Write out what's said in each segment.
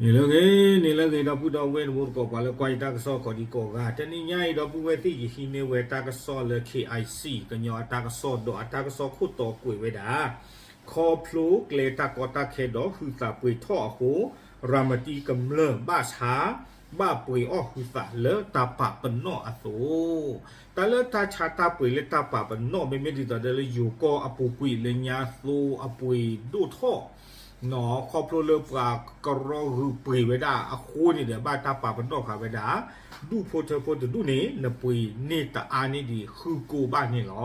န့ၣ်လၢဂ့ၤ, န့ၣ်လၢဂ့ၤ ဒီပုၢ်ဒီဝဲၢ်တံၤသကိး ပှၤလၢကွၢ်ယတၢ်ကစီၣ်ကိးဒံကိးဂၤ, တနံၤညါအံၤ ဒီပုၢ်ဝဲၢ်သ့ၣ် ယဟံးန့ၢ်ဝဲတၢ်ကစီၣ်လၢ K I C ကညီအတၢ်ကစီၣ်ဒီးအတၢ်ကစီၣ်ခိၣ်တီကွဲးဝဲဒၣ် ခီဖျိကျဲတၢ်ကီတၢ်ခဲဒီးဟုသးပှ့ၤထီၣ်အဃိ, ရၤမတံကမျၢၢ်ဘၣ်ဆါ ဘၣ်ပှ့ၤအီၣ်ဟုသးလၢတၢ်ပာ်ပနီၣ်အသိး, တၢ်လၢတၢ်ဆါတၢ်ပှ့ၤလၢတၢ်ပာ်ပနီၣ် မ့မ့ၢ်ဒ်သိးဒီးလၢယိၤကီၢ်အပူၤကွံာ်လၢညါသိအပှ့ၤဒိၣ်ထီၣ် ခီဖျိလၢပှၤကရၢဂုာ်ပှ့ၤဝဲဒၣ်အဃိန့ၣ်ဒီး ဘၣ်တၢ်ပာ်ပနီၣ်ဃာ်ဝဲဒၣ် ဒူၣ်ဖိထၢဖိတဒူၣ်န့ၣ် နပှ့ၤန့ၢ်တအါန့ၢ်ဒံး ဃုကိးဘၣ်န့ၣ်လီ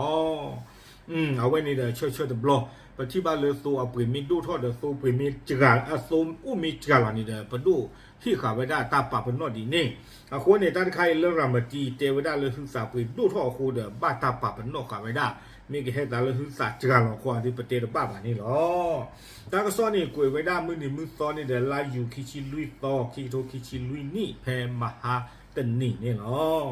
ၤ. အဝဲန့ၣ်ဒီးဆၢဆၢတဘျီ ပထံၣ်ဘၣ်လၢသိအပှ့ၤမ့ၢ်ဒိၣ်ထီၣ်ဒီး သိပှ့ၤမ့ၢ်စှၤ အသိအိၣ်မ့ၢ်စှၤလီၤန့ၣ်ဒီး ပဒိၣ်ဟ့ၣ်ဃာ်ဝဲဒၣ်တၢ်ပာ်ပနီၣ်ဒ်န့ၣ်. အဃိန့ၣ် တၢ်တခါအံၤလၢရၤမတံ တဲဝဲဒၣ်လၢဟုသးပှ့ၤဒိၣ်ထီၣ်အဃိဒီး ဘၣ်တၢ်ပာ်ပနီၣ်ဃာ်ဝဲဒၣ်, မ့ၢ်ကဟဲသးလၢဟုသးစှၤလီၤခီအံၤ ပတဲတဘၣ်ဘၣ်န့ၣ်လီၤ. တၢ်ကစီၣ်န့ၣ် ကွဲးဝဲဒၣ်မုၢ်နံၤမုၢ်သီန့ၣ်ဒီး လါယူၤခံဆံလွံၢ်သီ ခံကထိခံဆံလွံၢ်နံၣ် ဖဲမဟါတနံၤန့ၣ်လီၤ.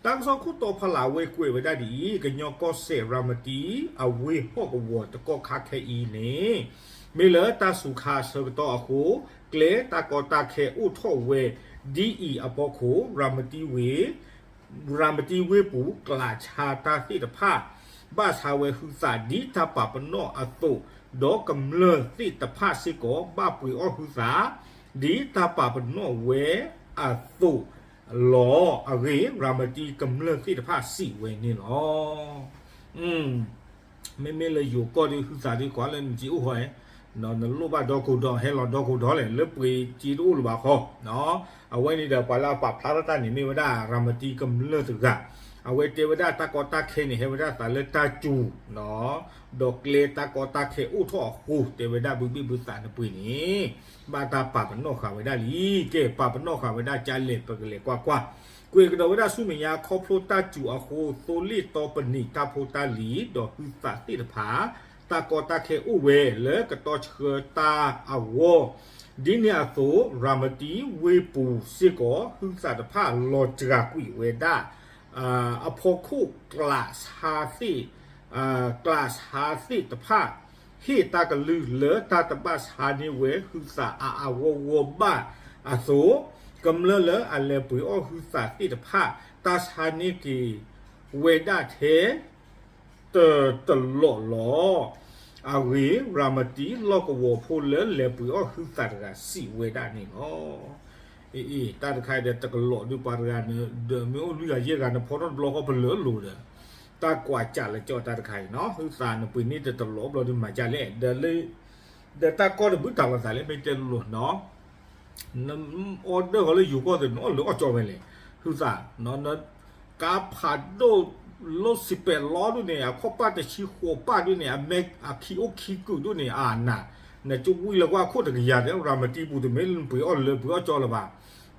တၢ်ကစီၣ်ခိၣ်တီဖီလာ်ဝဲကွဲးဝဲဒၣ်ဒ်အံၤ, ကညီကီၢ်စဲၣ် ရၤမတံ အဝ့ၢ်ဟီၣ်ကဝီၤတကီၢ်ခါခဲအံၤန့ၣ် မ့ၢ်လၢတၢ်စူၤခါဆၢကတီၢ်အဃိ, ကျဲတၢ်ကီတၢ်ခဲအိၣ်ထီၣ်ဝဲဒ်အံၤအဖီခိၣ်, ရၤမတံဝ့ၢ် ရၤမတံဝ့ၢ်ပူၤ ကျးဆါတၢ်သ့ၣ်တဖၣ် ဘၣ်ဆါဝဲဟုသးဒ်တၢ်ပာ်ပနီၣ်အသိး, ဒီးကမျၢၢ်သ့ၣ်တဖၣ်စ့ၢ်ကီး ဘၣ်ပှ့ၤအီၣ်ဟုသး ဒ်တၢ်ပာ်ပနီၣ်ဝဲအသိးလီၤ. အဂ့ၢ် ရၤမတံကမျၢၢ်သ့ၣ်တဖၣ်စံးဝဲန့ၣ်လီၤ. မ့မ့ၢ်လၢယိၤကီၢ်ဒီး ဟုသးဒ်ကွၢ်လၢနစ့အိၣ်ဃီ, နလိၣ်ဘၣ်ဒီခိၣ်ဒီး ဟဲလီၤဒီခိၣ်ဒီးလဲၣ်, လၢပှ့ၤစ့တအိၣ်လၢၤဘၣ်ဃီ. အဝဲန့ၣ်ဒီး ပှၤလၢအပာ်ဖျါထီၣ်တၢ်န့ၣ် မ့ၢ်ဝဲဒၣ် ရၤမတံကမျၢၢ်တဂၤ, အဝဲတဲဝဲဒၣ်တၢ်ကီတၢ်ခဲန့ၣ် ဟဲဝဲဒၣ်သးလၢတၢ်စူၤ ဒီးကျဲတၢ်ကီတၢ်ခဲအိၣ်ထီၣ်အဃိ တဲဝဲဒၣ်ဘုဘ့ၣ်ဘုသးနပှ့ၤန့ၣ် ဘၣ်တၢ်ပာ်ပနီၣ်ဃာ်ဝဲဒၣ်လံ. ကဲ ပာ်ပနီၣ်ဃာ်ဝဲဒၣ်ကလဲၣ် ပကလဲၤကွၢ်ကွၢ်. ကွဲးကဒီးဝဲဒၣ်ဆူမဲာ်ညါ ခီဖျိတၢ်စူၤအဃိ သိလ့ၣ်တီပနံာ်တၢ်ဖိတၢ်လံၤ ဒီးဟုသးသ့ၣ်တဖၣ် တၢ်ကီတၢ်ခဲအိၣ်ဝဲလၢကတီၢ်ဆၢတၢ်အဂီၢ်, ဒ်န့ၣ်အသိး ရၤမတံဝ့ၢ်ပူၤစ့ၢ်ကီး ဟုသးတဖၣ်လီၤစှၤကွံာ်ဝဲဒၣ် အဖီခိၣ်ကျးဆါသ့ၣ် ကျးဆါသ့ၣ်တဖၣ် ဟ့ၣ်တၢ်ကလုၢ်လၢတၢ်တဘၣ်ဆါန့ၢ်ဝဲဟုသးအါအါဂီၢ်ဂီၢ်ဘၣ်အသိး, ကမျၢၢ်လၢအလဲၤပှ့ၤအီၣ်ဟုသးသ့ၣ်တဖၣ် တၢ်ဆါန့ၢ်က့ၤဝဲဒၣ်ထဲ တတလီးလီၤ. အဂ့ၢ် ရၤမတံလီၢ်ကဝီၤဖိလၢလဲၤပှ့ၤအီၣ်ဟုသးတဂၤစံးဝဲဒၣ်န့ၣ်လီၤ. အ့ တၢ်တခါအံၤဒီး တကလီးဒုးပှၤတဂၤန့ၣ် ဒီးမ့ၢ်အိၣ်လွံၢ်ဂၤယဲၢ်ဂၤ နဖီထီၣ်တဘျီဃီပလၢာ်လိၤဒီး တၢ်ကွၢ်ကၢ်လၢကၠီတၢ်တခါအံၤနီၤ, ဟုသးနပှ့ၤန့ၢ်တတလီးဘျီဒုးမၤကၢ်လဲၣ်, ဒီးတၢ်ကီတဘုတၢ်လီၤသးလဲၣ် မ့ၢ်တဲလိၤနီၤ နအီၣ်ဒၢၣ်ဃီလၢယိၤကီၢ်သ့ၣ် နအီၣ်လၢအီၣ်ကၠီဝဲလဲၣ်, ဟုသး, ကါဖးဒိၣ် လီၢ်စံးပဲးလီဒုးန့ၣ် အခီၣ်ပၢ်တဆံဃိးပၢ်ဒုးန့ၣ် အမဲအခံအိၣ်ခံကုာ်ဒုးန့ၣ် အနၤ, နကဝံၣ်လၢကွၢ်ခိၣ်တကယၤဒီး ရၤမတံပူၤတမ့ၢ်ပှ့ၤအီၣ်လၢပှ့ၤအီၣ်ကၠီလၢၤဘၣ်,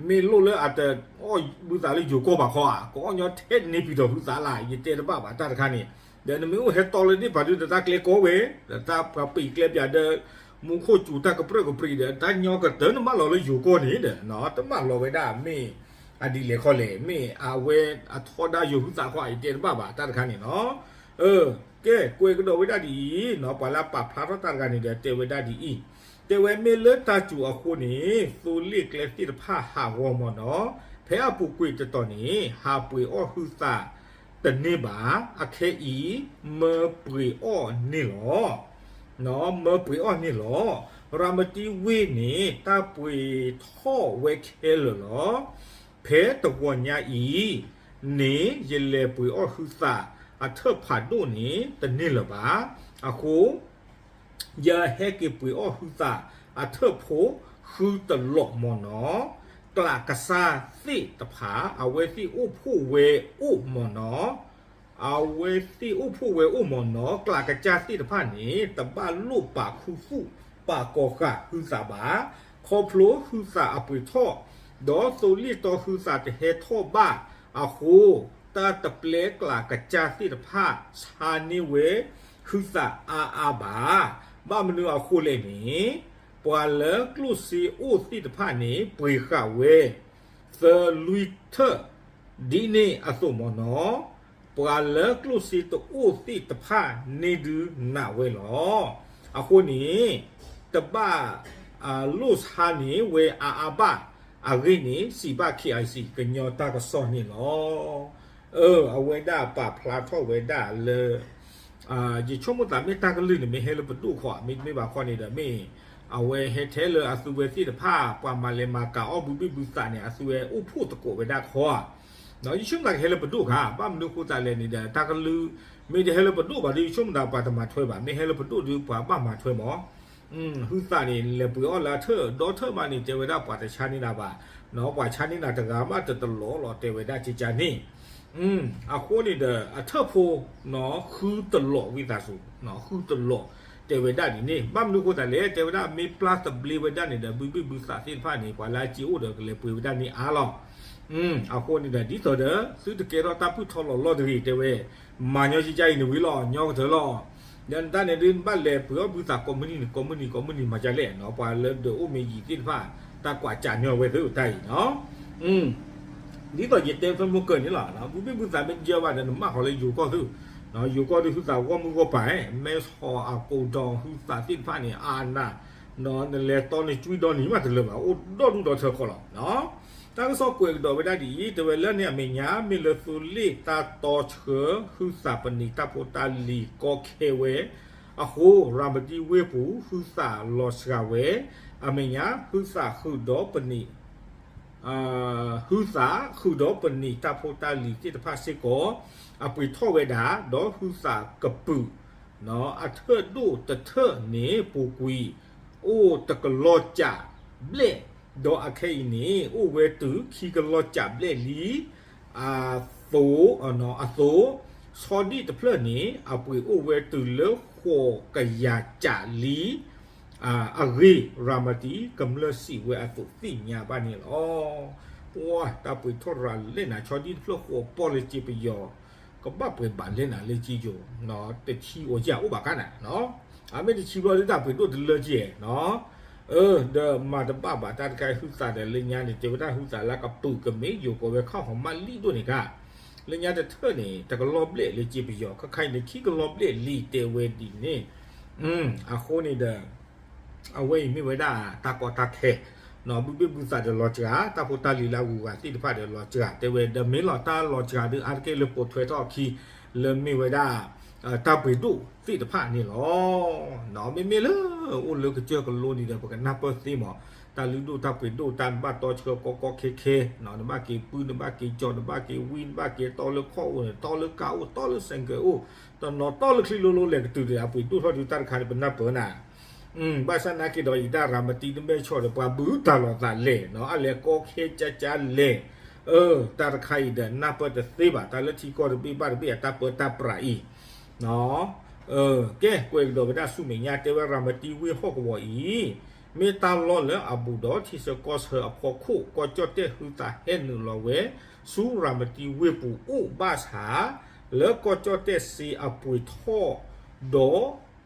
မ့ၢ်လိၣ်လၢအတအီၣ်ဘုသးလၢယိၤကီၢ်ဘၣ်ခီဧါ, ကအီၣ်ညီထဲန့ၣ်ပံၤဒီးဟုသးလၢ် ယတဲတဘၣ်ဘၣ်တၢ်တခါန့ၣ်, ဒီးနမ့ၢ်အိၣ်ဟဲတီလၢဒ့ၣ်ပာ်ဒုးဒီးတၢ်ကျဲကီဝဲ, ဒီးတၢ်ပှၤပံာ်ကျဲပၠးဒီး မူခိၣ်စူၤတၢ်ကပြုၢ်ကပြီၤဒီး တၢ်ညီကတၢၢ်နမၢလီၤလၢယိၤကီၢ်န့ၣ်ဒီး တမၢလီၤဝဲဒၣ်မ့ၢ် အဒ်လဲၣ်ခီလဲၣ်, မ့ၢ်အဝဲအထီဒါယိၤဟုသးခီ ယတဲတဘၣ်ဘၣ်တၢ်တခါန့ၣ်နီၤ. ကဲ ကွဲးကဒီးဝဲဒၣ်ဒ်အံၤနီၤ, ပှၤလၢအပာ်ဖျါထီၣ်တၢ်တဂၤန့ၣ်ဒီး တဲဝဲဒၣ်ဒ်အံၤ, တဲဝဲမ့ၢ်လၢတၢ်စူၤအဃိန့ၣ် သိလ့ၣ်ကျဲသ့ၣ်တဖၣ်ဟးဂီၤမၢ်နီၤ, ဖဲအပူၤကွံာ်တတီၤန့ၣ် ဟးပှ့ၤအီၣ်ဟုသးတန့ၢ်ဘၣ်, အခဲအံၤ မၢပှ့ၤအီၣ်န့ၢ်လီၤ. မၢပှ့ၤအီၣ်န့ၢ်လီၤ. ရၤမတံဝ့ၢ်န့ၣ် တၢ်ပှ့ၤထီၣ်ဝဲခဲလၢာ်လီၤ. ဖဲတဂီၤညါအံၤန့ၣ် ယလဲၤပှ့ၤအီၣ်ဟုသးအထၢၣ်ဖးဒိၣ်န့ၣ် တန့ၢ်လၢၤဘၣ်. အဃိ ယဟဲက့ၤပှ့ၤအီၣ်ဟုသးအထၢၣ်ဖိဃုတလီးမၢ်နီၤ, ကျးကစၢ်သ့ၣ်တဖၣ် အဝဲသ့ၣ်အိၣ်ဖှိၣ်ဝဲအိၣ်မၢ်နီၤ, အဝဲသ့ၣ်အိၣ်ဖှိၣ်ဝဲအိၣ်မၢ်နီၤ, ကျးကစၢ်သ့ၣ်တဖၣ်န့ၣ် တဘၣ်လိၣ်ပာ်ခူသူၣ်ပာ်ကီၤဃာ်ဟုသးဘၣ်. ခီဖျိဟုသးအပှ့ၤထီၣ်, ဒီးသိလ့ၣ်တီဟုသးတဟဲထီၣ်ဘၣ်အဃိ, တၢ်တပျဲကျးကစၢ်သ့ၣ်တဖၣ် ဆါန့ၢ်ဝဲဟုသးအါအါဘၣ်. ဘၣ်မနုၤအဃိလဲၣ်န့ၣ်, ပှၤလၢကျိၣ်စ့အိၣ်သ့ၣ်တဖၣ်န့ၣ် ပှ့ၤဃာ်ဝဲ သၢလွံၢ်ထၢၣ် ဒ်န့ၣ်အသိးမၢ်နီၤ, ပှၤလၢကျိၣ်စ့တအိၣ်သ့ၣ်တဖၣ်န့ၣ်ဒုးနာ်ဝဲလီၤ. အဃိန့ၣ် တဘၣ် လိၣ်ဆါန့ၣ်ဝဲအါအါဘၣ်အဂ့ၢ်န့ၣ် စံးဘၣ် KIC ကညီတၢ်ကစီၣ်န့ၣ်လီၤ. အဝဲဒၣ်ပာ်ဖျါထီၣ်ဝဲဒၣ်လၢ ယဆိကမိၣ်သးမ့ၢ်တၢ်ကလုၢ်န့ၣ် မ့ၢ်ဟဲလၢပဒိၣ်ခီ မ့တမ့ၢ်ဘၣ်ခီန့ၣ်ဒီးမ့ၢ် အဝဲဟဲထဲလၢအသုဝဲသ့ၣ်တဖၣ် ပှၤမၤလဲၤမၤကၤအီၣ်ဘုဘ့ၣ်ဘုသးန့ၣ် အသုဝဲအိၣ်ဖှိၣ်သကိးဝဲဒၣ်ခီဧါ. ယဆိကမိၣ်သးကဟဲလၢပဒိၣ်ခါ ဘၣ်မနုၤအဃိသတးလဲၣ်န့ၣ်ဒီး တၢ်ကလုၢ် မ့ၢ်တဟဲလၢပဒိၣ်ဘၣ်ဒီး ယဆိကမိၣ်သးပှၤတမၤထွဲဘၣ်, မ့ၢ်ဟဲလၢပဒိၣ်ဒီးပှၤဘၣ်မၤထွဲမး ဟုသးန့ၣ် လဲၤပှ့ၤအီၣ်လၢအထၢၣ်ဒီထၢၣ်မးန့ၣ် တဲဝဲဒၣ်ပှၤတဆါန့ၢ်နၤဘၣ်, ပှၤဆါန့ၢ်နၤတဂၤမးတတလီၤလီၤ တဲဝဲဒၣ်ကကန့ၣ်, အဃိန့ၣ်ဒီး အထၢၣ်ဖိ ဃုတလီၤဝံသးစူၤ, ဃုတလီၤ တဲဝဲဒၣ်ဒ်န့ၣ် ဘၣ်မနုၤအဃိသတးလဲၣ် တဲဝဲဒၣ်မ့ၢ်ပျၢ်သဘျ့ဝဲဒၣ်န့ၣ်ဒီး ဘုဘ့ၣ်ဘုသးသ့ၣ်တဖၣ်န့ၣ် ပှၤလၢအစ့အိၣ်ဒီးကလဲၤပှ့ၤဝဲဒၣ်န့ၢ်အါလီၤ. အဃိန့ၣ်ဒီး ဒ်သိးဒီး သုတကဲထီၣ်တၢ်ဖုၣ်ထီလီၤလီၢ်တဂ့ၤ တဲဝဲ, မၤညီကကအံၤန့ၣ်ဝံၤလီၤ ညီကတၢၢ်လီၤ. ဒီးနတၢ်န့ၣ်ဒုး နဘၣ်လဲၤပှ့ၤအီၣ်ဘုသးကိးမုၢ်နံၤန့ၣ် ကိးမုၢ်နံၤ ကိးမုၢ်နံၤမၤဒ်လဲၣ်နီၤ ပှၤလၢဒုးအိၣ်မ့ၢ်ယံၤသ့ၣ်တဖၣ် တၢ်ကွၢ်ကးညီဝဲသ့ၣ်တၢ်အံၤနီၤ ဒ်သိးယတဲဖဲမုၢ်ကၢၢ်န့ၣ်လီၤ, ဘုဘ့ၣ်ဘုသးမ့ၢ်တယၢဘၣ်ဒီး နမၣ်ဃီၤလၢယိၤကီၢ်သု, ယိၤကီၢ်ဒုးဟုသးဂီၢ်မုၢ်ဂီၢ်ပၤ, မဲၢ်ဟီၣ်အကိးဒီးဟုသးသ့ၣ်တဖၣ်န့ၣ် အါနၢ်, နလဲၤတီန့ၣ် ကွံဒီနံၤမးတလၢာ်ဘၣ် အိၣ်ဒီဒူၣ်ဒီထၢဃီလီၤ. တၢ်ကစီၣ်ကွဲးကဒီးဝဲဒၣ်ဒ်အံၤ, တဲဝဲလၢန့ၣ်အမဲာ်ညါ မ့ၢ်လၢသိလ့ၣ်တၢ်တီဆှၢ ဟုသးပနံာ်တၢ်ဖိတၢ်လံၤကီခဲဝဲ အဃိ ရၤမတံဝ့ၢ်ပူၤ ဟုသးလီၤစှၤဝဲ, အမဲာ်ညါ ဟုသးဃုာ်ဒီးပနံာ် ဟုသးဃုာ်ဒီးပနံာ်တၢ်ဖိတၢ်လံၤသ့ၣ်တဖၣ်စ့ၢ်ကီး အပှ့ၤထီၣ်ဝဲဒၣ် ဒီးဟုသးကပုာ် အထၢၣ်ဒိၣ်တထၢၣ်န့ၣ် ပူၤကွံာ် အိၣ်တကလီၢ်ကၠးဘျဲၣ်, ဒီးအခဲအံၤန့ၣ် အိၣ်ဝဲတုၤခံကလီၢ်ကၠးဘျဲၣ်လံ အသိး, အသိး, ဆီဒံၣ်တဖျၢၣ်န့ၣ် အပှ့ၤအိၣ်ဝဲတုၤလၢဃိးကယၤကၠးလံ အဂ့ၢ် ရၤမတံကမျၢၢ်စံးဝဲအသိးသ့ၣ်ညါဘၣ်န့ၣ်လီၤ. ပှၤတၢ်ပှ့ၤထီၣ်ရၤလဲၣ်နၤ ဆီဒံၣ်တဖျၢၣ်ဃိးပီၢ်လၢက့ပယီၤ ကဘၣ်ပှဲၤဘၣ်လဲၣ်နၤလၢက့ယိၤ တဆံအီၤယၢ်အိၣ်ဘၣ်ခါနၤ, အမ့ၢ်တဆံဘျီဒ်တၢ်ပှ့ၤဒိၣ်တလၢက့နီၤ ဒီးမၤတဘၣ်ဘၣ်တၢ်တခါအံၤ ဟုသးဒီးလၢညါန့ၣ် တဲဝဲဒၣ်ဟုသးလၢကပုာ်ကမ့ၢ်ယိၤကီးဝဲခီၣ်ဟီၣ်မးလံဒိၣ်န့ၣ်ခါ, လၢညါတထၢၣ်န့ၣ် တကလီၢ်ဘျဲၣ်လၢက့ပယီၤ ခါခါအံၤန့ၣ် ခံကလီၢ်ဘျဲၣ်လံတဲဝဲဒ်န့ၣ်, အဃိန့ၣ်ဒီး အဝဲအံၤမ့ၢ်ဝဲဒၣ်တၢ်ကီတၢ်ခဲ ဘုဘ့ၣ်ဘုသးဒီးလီၤစှၤ တၢ်ဖိတၢ်လံၤလၢအဂုၤအဂၤသ့ၣ်တဖၣ်ဒီးလီၤစှၤ တဲဝဲဒီးမ့ၢ်လီၤတၢ်လီၤစှၤဒုးအါတက့ၢ်လၢပိာ်ထွဲထီၣ်အခံ လၢမ့ၢ်ဝဲဒၣ် တၢ်ပှ့ၤဒိၣ်သ့ၣ်တဖၣ်န့ၣ်လီၤ. မ့မ့ၢ်လၢအိၣ်လၢကစၢၢ်ကလိန့ၣ်ဒီး ပကနၢ်ပၢၢ်သ့မး တၢ်လုၢ်ဒိၣ်တၢ်ပှ့ၤဒိၣ်တၢ်နဘၣ်တီဆှၢကီကီခဲခဲ နဘၣ်က့ၤပုၢ် နဘၣ်က့ၤကၠီ နဘၣ်က့ၤဝံ နဘၣ်က့ၤတီလၢခီၣ်အိၣ်န့ၣ် တီလၢကါအိၣ် တီလၢစဲးကဲးအိၣ် တနီၤတီလၢချံလိၤလိၤလဲၤကတုၤဒီး အပှ့ၤဒိၣ်ထီၣ်ဒုးတၢ်တခါန့ၣ် ပနၢ်ပၢၢ်နၤ ဘၣ်ဆၣ်နာ်က့ဒီးယတၢ်ရၤမတံတမဲာ်ဆီၣ်ဒီး ပှၤဘုတၢ်လီၤသးလဲၣ် အလဲၤကီခဲကၠါကၠါလဲၣ်, တၢ်တခါအံၤဒီးနၢ်ပၢၢ်တသ့ဘၣ် တၢ်လၢထံကီၢ်တဘ့ၣ်ဘၣ်တဘ့ၣ်အတၢ်ပၢတၢ်ပြးအံၤ ကဲ ကွဲးကဒီးဝဲဒၣ်ဆူမဲာ်ညါ တဲဝဲရၤမတံဝ့ၢ်ဟီၣ်ကဝီၤအံၤ မ့ၢ်တၢ်လီၢ်လၢအဘူးဒီးထံဆၢကီၢ်ဆၢအဖီခိၣ် ကီၢ်ကၠီၣ်တဲၣ်ဟုသးဟဲနုာ်လီၤဝဲ ဆူရၤမတံဝ့ၢ်ပူၤအိၣ်ဘၣ်ဆၣ် လၢကီၢ်ကၠီၣ်တဲၣ်စ့အပှ့ၤထီၣ်ဒီး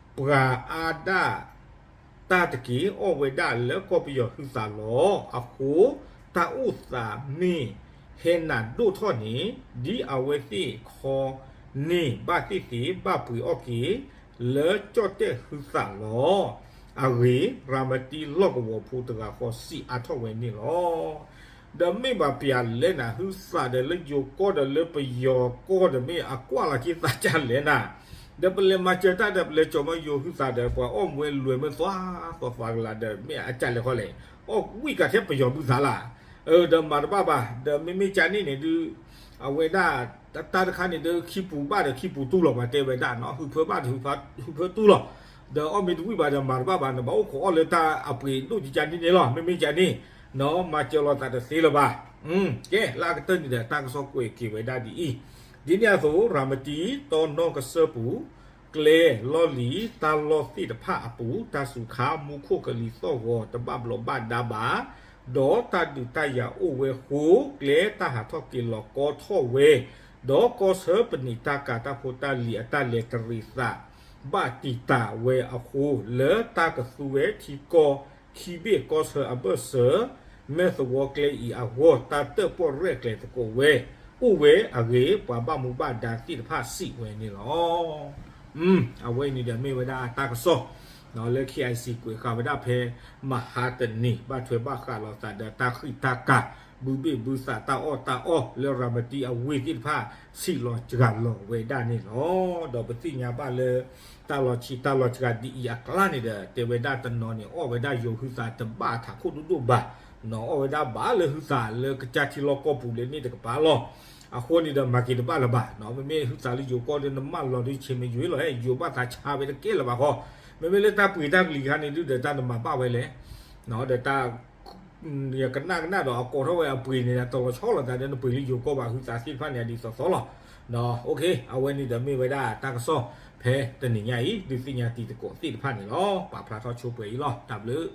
ပှၤအါဒၣ် တၢ်တက့ၢ် အီၣ်ဝဲဒၣ်လၢကီၢ်ပယီၤဟုသးလီၤ. အဃိ တၢ်အိၣ်သးမ့ၢ်ဟဲနးဒိၣ်ထီၣ်န့ၣ် ဒ်အဝဲသ့ၣ်ခီန့ၢ်ဘၣ်သ့ၣ်သ့ၣ် ဘၣ်ပှ့ၤအီၣ်က့ၤ လၢကၠီၣ်တဲၣ်ဟုသးလီၤ. အဂ့ၢ် ရၤမတံလီၢ်ကဝီၤဖိတဂၤဃီစံးအါထီၣ်ဝဲန့ၣ်လီၤ. ဒီးမ့ၢ်ဘၣ်ပျၢၤလဲၣ်နၤ ဟုသးဒီးလၢယိၤကီၢ်ဒီးလၢပယီၤကီၢ်ဒီးမ့ၢ်အကွၢ်လီၤက့ၤသးကၢ်လဲၣ်နၤ ဒီးပလဲၤမၤစၢၤတၢ်ဒီး ပလဲၤကၠီၤမၢယိၤဟုသးဒီး ပှၤအီၣ်မွဲလိာ်မ့ၢ်သွါသွါသးကလၤဒီး မ့ၢ်အကၢ်လဲၣ်ဃီလဲၣ် အီၣ်ဝံၣ်ကးထဲပယီၤဘုသးလၢ်. ဒီးမၤတဘၣ်ဘၣ် ဒီးမ့မ့ၢ်ကၢ်န့ၣ်န့ၣ်ဒုး အဝဲဒၣ် တၢ်တခါန့ၣ်ဒုး ခံပူၤဘၣ်ဒီးခံပူၤတူၢ်လီၤ ပှၤတဲဝဲဒၣ်နီၤ ဟုးဖၢဘၣ်ဒီး ဟုးဖၢတူၢ်လီၤ. ဒီးအီၣ်မ့ၢ်တဝံၣ်ဘၣ်ဒီးမၤတဘၣ်ဘၣ် နဘၣ်အိၣ်ခိးအီၣ်လၢတၢ်အပှ့ၤဒိၣ်ကကန့ၣ်န့ၣ်လီၤ မ့မ့ၢ်ကၢ်န့ၣ် နီၤ မၤစၢၤလီၤသးတသ့လၢၤဘၣ်. ကဲ လၢအကတၢၢ်န့ၣ်ဒီး တၢ်ကစီၣ်ကွဲးက့ၤဝဲဒၣ်ဒ်အံၤ, ဒ်န့ၣ်အသိး ရၤမတံ တီနီၢ်ကစၢၢ်ပူၤ ကျဲလီၢ်လံၤ တၢ်လီၢ်သ့ၣ်တဖၣ်အပူၤ တၢ်စူၤခါ မူခိၣ်ကလံၤသီၣ်ဂီၤ တဘၣ်ဘျီးဘၣ်ဒါဘၣ်, ဒီးတၢ်ဒုးတၢ်ယၤအိၣ်ဝဲဃိ ကျဲတၢ်ဟးထီၣ်က့ၤလီၤကီထီၣ်ဝဲ, ဒီးကီၢ်ဆၢပနံာ်တၢ်ကၤတၢ်ဖိတၢ်လံၤအတၢ်လဲၤတရံးသး ဘၣ်တံာ်တာ်ဝဲအဃိ လၢတၢ်ကသူဝဲထံကီၢ်ခံဘ့ၣ်ကီၢ်ဆၢအဘၢၣ်စၢၤ မဲၢ်သဝီကျဲအံၤအဂီၢ် တၢ်တၢၣ်ပီၣ်ရဲၣ်ကျဲၤသကိးဝဲ အိၣ်ဝဲအဂ့ၢ် ပှၤဘၣ်မူဘၣ်ဒါသ့ၣ်တဖၣ်စံးဝဲန့ၣ်လီၤ. အဝဲအံၤန့ၣ်ဒီးမ့ၢ်ဝဲဒၣ်တၢ်ကစီၣ် လၢ KIC ကွဲးဃာ်ဝဲဒၣ်ဖဲ မဟါတနံၤ ဘၣ်ထွဲဘၣ်ဃးလိာ်သးဒီးတၢ်ဃံၣ်တၢ်ကၤ ဘုဘ့ၣ်ဘုသး တၢ်အီၣ်တၢ်အီလၢရၤမတံအဝ့ၢ်သ့ၣ်တဖၣ် ဆံးလီၤစှၤလီၤဝဲဒၣ်န့ၣ်လီၤ. ဒီးပသ့ၣ်ညါဘၣ်လၢ တၢ်လီၤဆံးတၢ်လီၤစှၤဒ်အံၤအကျါန့ၣ်ဒီး တဲဝဲဒၣ်တနီၤန့ၣ် အီၣ်ဝဲဒၣ်ယိၤဟုသးတဘၣ်ထးခိၣ်ဒိၣ်ဒိၣ်ဘၣ်, နီၤအီၣ်ဝဲဒၣ်ဘၣ်လၢဟုသးလၢကစၢ်ထံလီၢ်ကီၢ်ပူၤလၢန့ၣ်တကပၤလီၤ. အဃိန့ၣ်ဒီးမၤက့ၤတဘၣ်လၢၤဘၣ်, မ့မ့ၢ်ဟုသးလၢယိၤကီၢ်ဒီးနမၢလီၤဒုးဆ့မ့ၢ်ယွၤလီၤ ဟဲယိၤဘၣ်သးဆါဝဲတကဲလၢၤဘၣ်ဃီ, မ့မ့ၢ်လၢတၢ်ပှ့ၤတၢ်ကလံၤခါန့ၣ်ဒုးဒီးတၢ်နမၤဘၣ်ဝဲလဲၣ်, ဒီးတၢ် ယကနၣ်ကနၣ်ဒီးအကိးထီၣ်ဝဲအပှ့ၤန့ၣ် တလီၤဆီလိာ်သးဒီးနပှ့ၤလၢယိၤကီၢ်ဘၣ်ဟုသးသ့ၣ်တဖၣ်န့ၣ် အဒ်သိးသိးလီၤ. OK အဝဲန့ၣ်ဒီးမ့ၢ်ဝဲဒၣ်တၢ်ကစီၣ်ဖဲတနံၤညါအံၤ ဒုးသ့ၣ်ညါတံၤသကိးသ့ၣ်တဖၣ်န့ၣ်လီၤ. ပာ်ဖျါထီၣ်ဆိပှဲၤအံၤလီၤ. တၢ်ဘျုး